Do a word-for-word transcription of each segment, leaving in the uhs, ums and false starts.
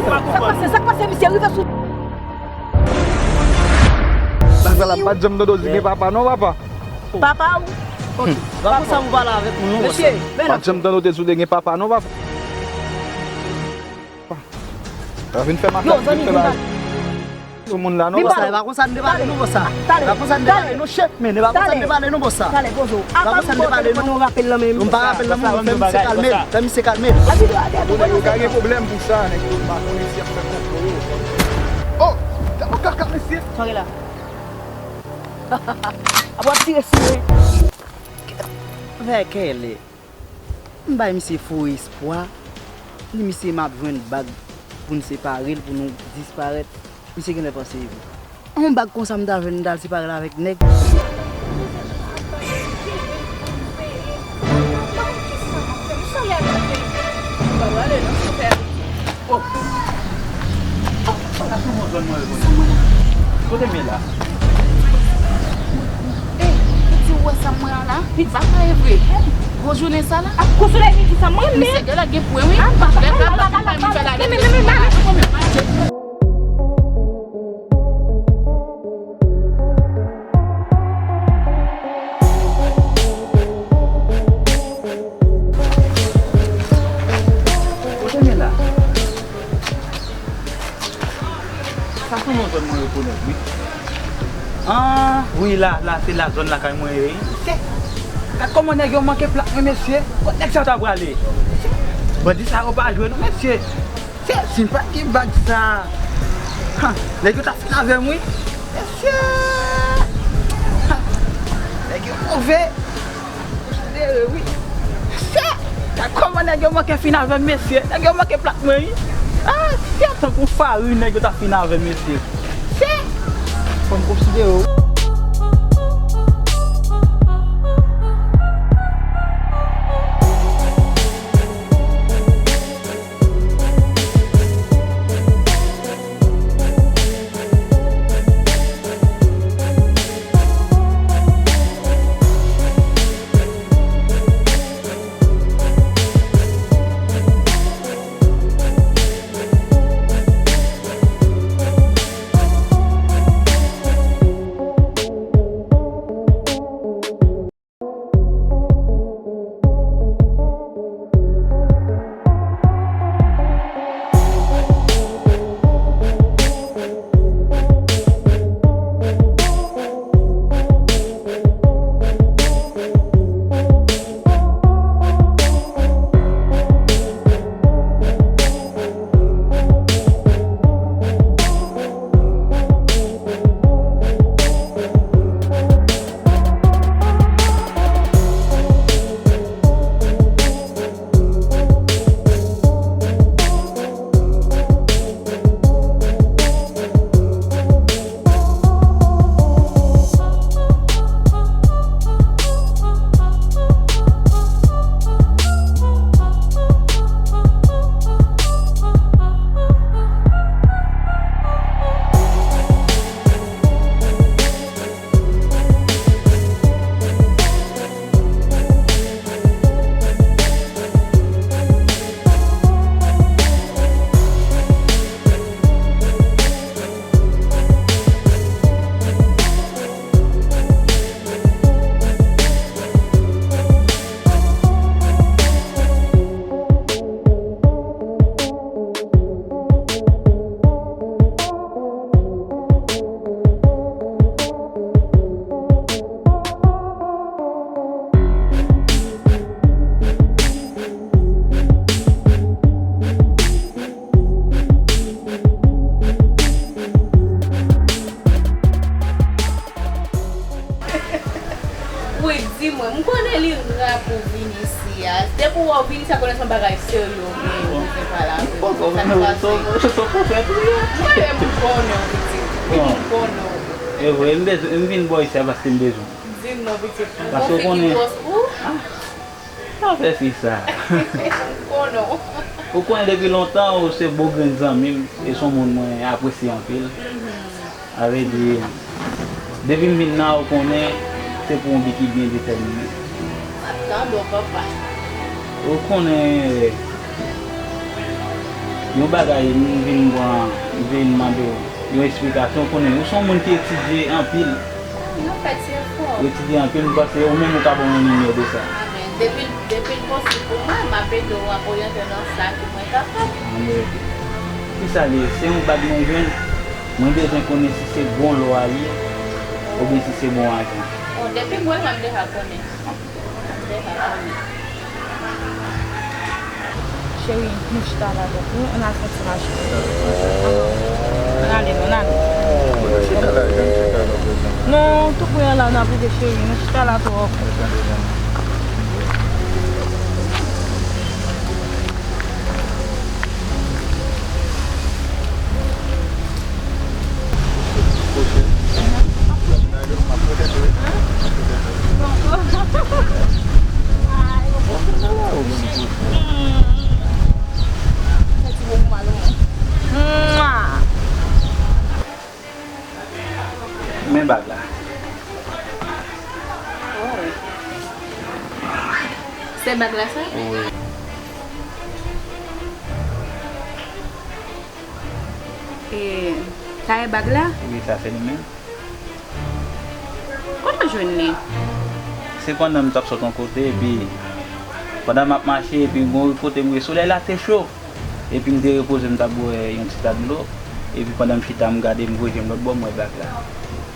Sa k pase, sa k pase, misye rive sou. Bagay la pa janm tande w di gen papa non, papa. Papa ou? Papa sa ou pale avèk moun non, mesye, pa janm tande w te di w te gen papa non, papa. Pa vin fè makak, vin fè bagay. Sou moun la non, bòs la, e pa konsa n te pale non, bòs la. E pa konsa n te pale non, chèf, men e pa konsa n te pale non, bòs la. E pa konsa n te pale non. M pa rapèl nan men, fè misye kalme, fè misye kalme. Yo ka gen pwoblèm pou sa, nèg yo pa konnen si y ap fè konplo yo. Oh, gade makak la, mesye. Sa w gen la? Ap w ap tire sou mwen. Vèkèlè. M bay misye fo espwa. Di misye m ap jwenn bag pou n separe l, pou nou disparèt. Misye genlè panse e vre. Yon bag konsa m ta jwenn, m ta al separe l avèk nèg. Oh. Oh, sa se yon zòn mwen rekonnen. Kote m ye la? Eh, pitit, ou wè sa m wè a la? Pitit, pa ka e vre. Gwo jounen sa la. Ap kou solèy midi sa, mwen menm. Misye gen lè gen pwen, wi. Lè pa la, pa la, pa la. Men, men, men, men, men. Kote m ye la? Sa sanble yon zòn mwen rekonèt, wi. Ah, wi, la, la, se la zòn lakay mwen ye, wi. Gad kòman nèg yo manke plak mwen, mesye. Kot nèg sa yo ta prale? Bandi sa yo pa jwe, non, mesye. Se, si m pa t gen bag sa, ha, nèg yo t ap fin avè m, wi. Mesye! Ha, nèg yo move. Konsidere, wi. Mesye! Gad kòman nèg yo manke fin avè m, mesye. Nèg yo manke plak mwen, wi. Ah, se tankou farin nèg yo t ap fin avè m, mesye. Mesye! Fò m konsidere w. Pou w vin isi a. Depi w wè w vin isi a, konnen se yon bagay serye w gen, ou vin pale avè m. Sa k pase? Mwen menm m konnen w, pitit. M konnen w. E vre, m bezwen, m vin bò isi a paske m bezwen w. Di m non, pitit. Paske w konnen. Gon fi ki gwòs pou ou? Ah, pa fè fi sa. M konnen w. Ou konnen depi lontan, ou se bon grenn zanmi m, e se yon moun mwen apresye anpil. Mhm. Sa vle di, depi m vin la, ou konnen se pou yon bi ki byen detèmine. M ap tande w, papa. Ou konnen, yon bagay, m vin pran, m vin mande w yon esplikasyon, ou konnen, ou se yon moun ki etidye anpil. Ou etidye anpil, m panse ou menm ou ka ban mwen limyè de sa. Amen. Depi, depi l posib pou mwen, m ap ede w, m ap oryante w nan sa ke mwen kapab. Anben, ok. Kisa l ye? Se yon bag mwen jwenn. Mwen bezwen konnen si se bon lò a ye, oubyen si se bon ajan. Bon, depi m wè l, m ap deja konnen. M ap deja konnen. Cheri, nou chita la, donk, nou, ann al fè ti mache. Ann ale, non, ann ale. Chita la, jan chita la, prezan. Non, tou pre an la, n ap rive, cheri, nou chita la twòp. Men bag la. Oh. Se bag la sa? Wi. E, sa e bag la? Wi, sa se li menm. Kote w jwenn li? Se pandan m t ap sot yon kote, epi pandan m ap mache, epi gon kote m ye, solèy la te cho. Epi m te repoze, m t ap bwè yon ti ta dlo. Epi pandan m chita, m gade, m voye je m lòt bò, m wè bag la.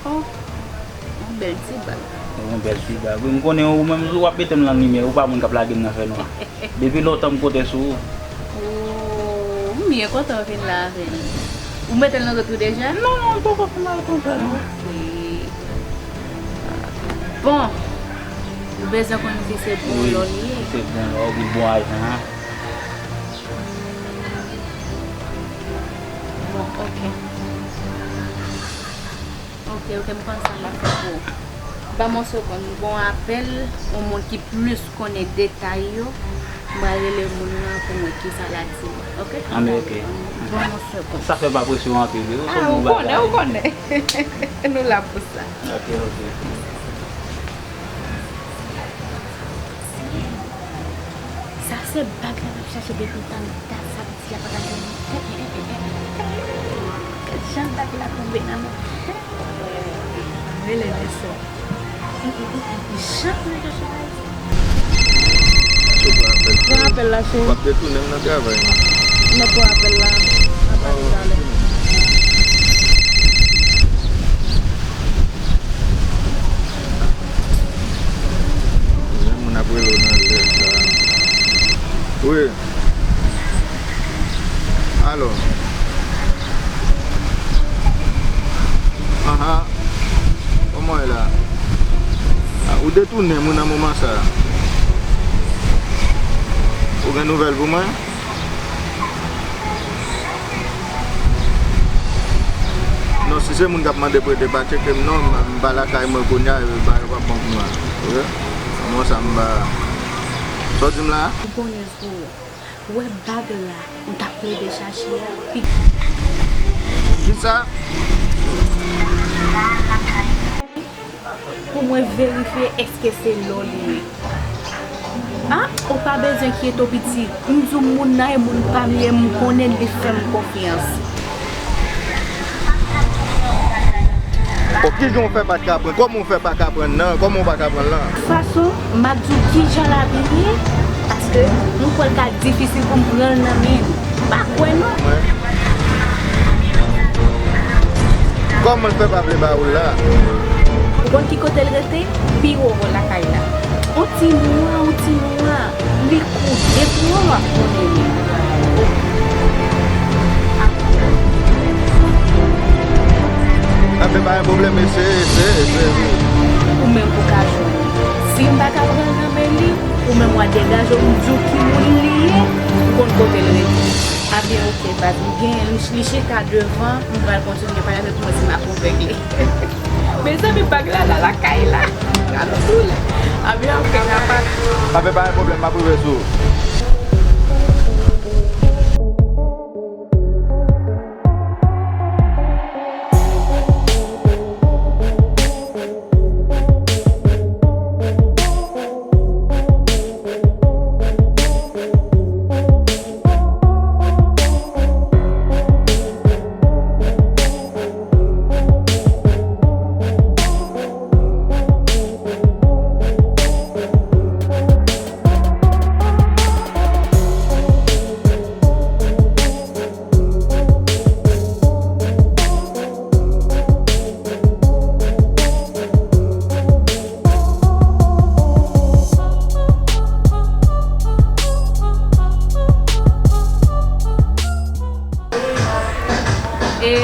Oh, yon bèl ti bag. Yon bèl ti bag. Wi, m konnen ou menm, ou ap mete m nan limyè, ou pa moun k ap lage m nan fènwa. Depi lontan m konte sou ou. Oh, m byen kontan w vin la avè m. Ou mete l nan zòt ou deja? Non, non, m poko fin al konsa, non. Ok. Bon, ou bezwen konn si se bon lò li ye. Wi, si se bon lò, oubyen bon ajan an. Bon, ok. Ok, ok, m konn sa m ap fè pou ou. Ban m yon segonn, m gon apèl, yon moun ki plis konnen detay yo. M pral rele moun nan pou m wè kisa l ap di m, ok? Anben, ok. Ban m yon segonn. Sa fè pa presyon anpil, wi. Ah, ou konnen, ou konnen. Nou la pou sa. Ok, ok. Sa se bag la m ap chache depi tann dat, sa vle di a pa ka jwenn li. Gad jan bag la tonbe nan men. Rele lè sè. Jan pou yo chwazi. Pran apèl la, cheri. W ap detounen m nan travay, non. Mwen pran apèl la. N ap pale talè. Gen moun ap rele w nan lè sa. Wi. Alo. Anhan. Kòman w ye la? Ah, ou detounen m wi nan moman sa a. Ou gen nouvèl pou mwen? Non, si se moun k ap mande prete, pa tcheke m non, m, m pa lakay mwen kounye a, e ba yo p ap bon pou mwen. Wi. Bon, sa m pa. Sa w di m la? Ou konnen pou ou. Ou wè bag la, ou t ap plede chache a, pi. Kisa? Pou mwen verifye èske se lò li ye. Ah, ou pa bezwen kyete w piti. M di w moun nan e moun pa m ye, m konnen li fè m konfyans. Bon, kijan w fè pa t ka pran? Kòman w fè pa ka pran nan? Kòman w pa ka pran lan? Fason, m ap di w kijan l abiye, paske m kwè l ka difisil pou m pran l nan men l. Pa kwè non. Kòman l fè pa vle ba ou l la? Ou konn ki kote l rete? Pi wo bò lakay la. On ti nwa, on ti nwa. Li koute pou ou, w ap konnen li. Anben, pa gen pwoblèm, eseye, eseye, eseye. Ou menm pou ka jwenn li. Si m pa ka pran l nan men li, Ou menm w a degaje w, m di w ki moun li ye, m konn kote l rete. A byen, oke, baz, m genyen li, li chita devan, m pral kontinye pale avè l pou mwen si m akonpègle. Mezanmi, bag la, la lakay la. Gade w tou la. A byen, oke, n a pale. Pa fè pa gen pwoblèm, m ap rive sou ou. E,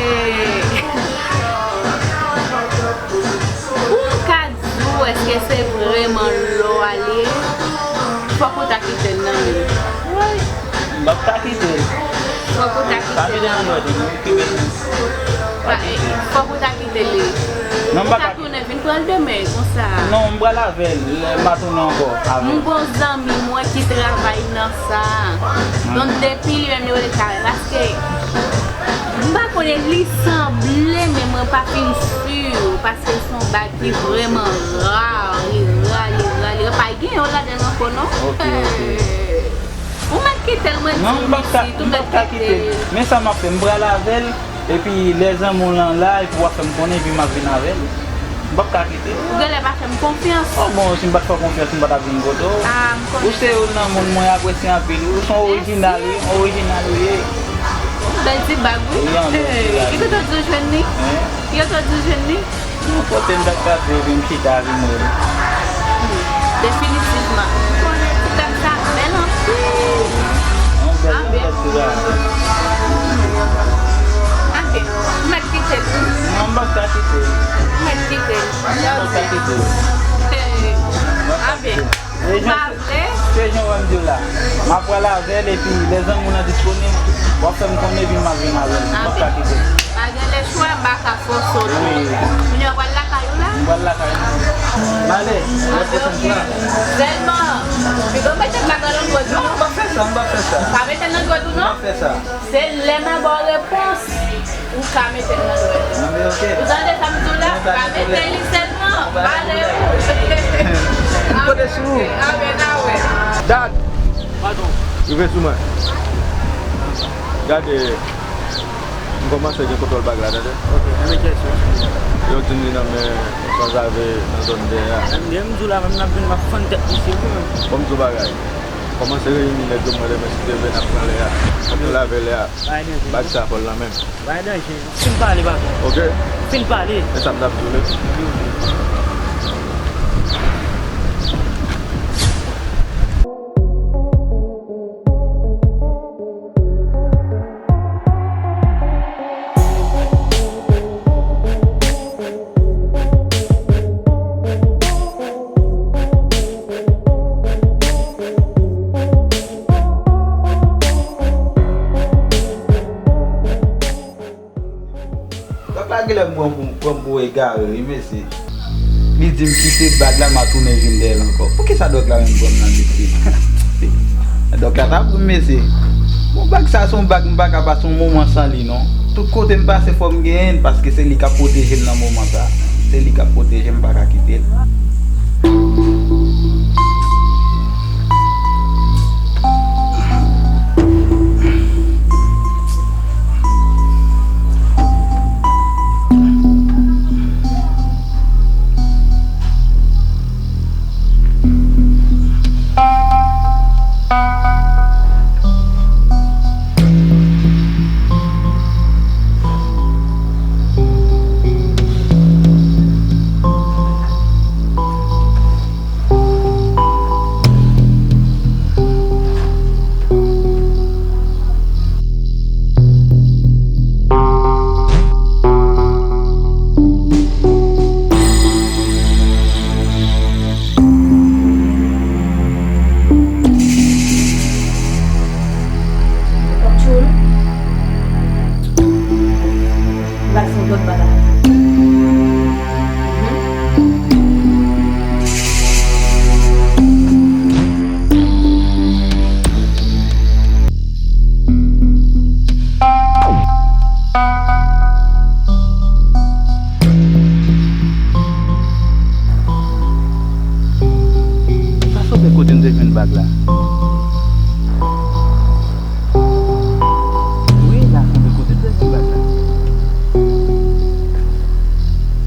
pou m ka di w èske se vrèman lè w ale, fòk ou ta kite l nan men l. M p ap ka kite l. Fòk ou ta kite l. Pa vide nan dwèt li, m kite l. Pa, e, fòk ou ta kite l. Non, m pa ka. Ou ka tounen vin pran l demen, konsa. Non, m pral avè l, lè m a tounen ankò avè l. M gon zanmi mwen ki travay nan sa. Donk, depi li menm li rele kare, paske m pa konnen, li sanble, men mwen pa fin si, paske se yon bag ki vrèman ra, li ra, li ra, li ra. Pa gen yon ladan l ankò, non. Ok, ok. Ou mèt kite l, mwen di w, mesi, ou mèt kite l. Men sa m ap fè, m pral avè l, epi lè zanmi w lan la, epi w a fè m konnen, epi m ap vin avè l. M p ap ka kite l. Ou genlè pa fè m konfyans. Oh, bon, si m pa t fè w konfyans, m pa t ap vin kote w. Ah, m konnen. Ou se youn nan moun mwen apresye anpil. Ou se yon orijinal, wi, yon orijinal ou ye. Bèl ti bag, wi. Wi, yon bèl ti bag. Ki kote w di w jwenn li? Hein? Ki kote w di w jwenn li? Yon kote m t ap pase epi m chita epi m rele. Definitivman. M konnen ti bèg sa bèl anpil. Yon bèl, yon bèl ti bèg. Anpil. M mèt kite l. Non, m p ap ka kite l. M mèt kite l. M p ap ka kite l. Anpil. E jan, m pa vle. Se jan w wè m di w la. M ap pral avè l, epi lè zanmi w lan disponib, w ap fè m konnen, epi m ap vin avè l. M p ap ka kite l. Pa gen lechwa, m pa ka fòse w non. Wi. Kounye a w pral lakay ou la? M pral lakay mwen. M ale, lè pwochèn fwa. Sèlman, piga w mete m pa nan dwèt ou non. Non, m p ap fè sa, m p ap fè sa. Pa mete m nan dwèt ou non. M p ap fè sa. Se lè m a ba w repons, ou ka mete l nan dwèt. Anben, ok. Ou tande sa m di w la? Pa mete li sèlman. Pale ou. M pote sou ou. Anben, n a wè. Dat! Rive sou mwen. Gade, m kòmanse gen kontwòl bag la, tande? Ok, men men kèsyon. Yo di m li nan men yon sanzave nan zòn dèyè a. Menm lè m di w la, menm n ap vin, m ap fann tèt misye, wi, menm. Bon, m di w bagay. Kòmanse reyini nèg yo, mwen demen si Dye vle n ap pran lè a. N ap pran lave lè a. Bay danje. Bag sa fò l nan men m. Bay danje. Fin pale, patwon. Ok. Fin pale. E sa m t ap di w, wi. Dòk la genlè pran pou, pran m pou egare, wi, mesye. Li di m kite bag la, m a tounen vin dèyè l ankò. Poukisa dòk la menm pran m nan, mesye? Dòk la ta pran m, mesye. Bon, bag sa se yon bag m pa ka pase yon moman san li, non. Tout kote m pase, fò m genyen l, paske se li k ap pwoteje m nan moman sa. Se li k ap pwoteje m, m pa ka kite l. Bagay. Sa sanble kote m te jwenn bag la. Wi, la sanble kote m te jwenn bag la.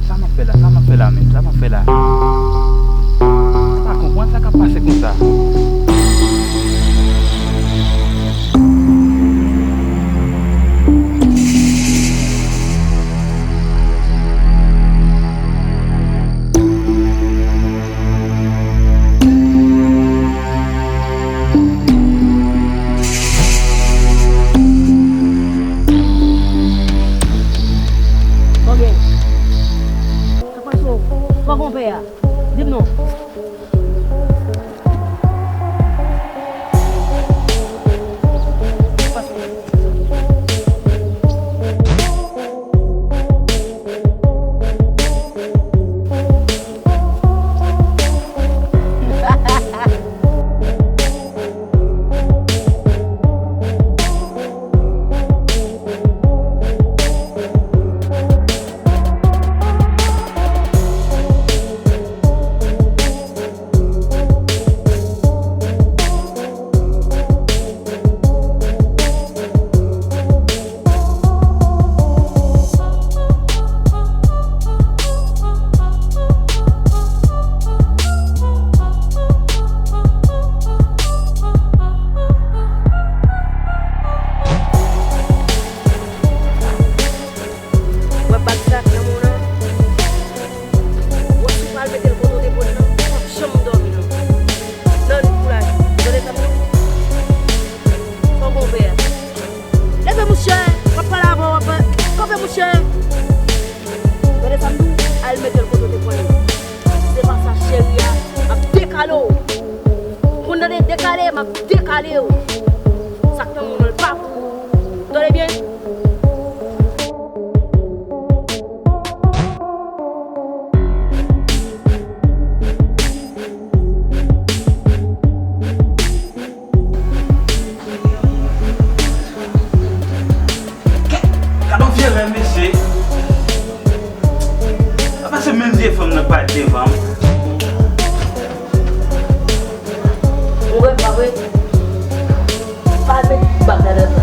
Sa m ap fè la, sa m ap fè la menm, sa m ap fè la. M pa konprann sa k ap pase konsa. Konbyen? Sa k pase w? Kò konpè a? Di m non. Wè bag sa nan men w lan. Wè si w pa al mete l kote w te pran l lan, w p ap janm dòmi non. Nan koulaj, tande sa m di w. Fò konpè a. Leve mouche, w ap pale avè w, w ap kanpe mouche. Tande sa m di w, al mete l kote w te pran l. Se pa sa cheri a, m ap dekale w. Ou konn tande dekale, m ap dekale w. Sa k nan men w lan l pa pou ou. Tande byen. Gad on vyolans, mesye. Apa se menm vye fanm nan k parèt devan m? Ou wè, pa vre? Pa met bag ladan.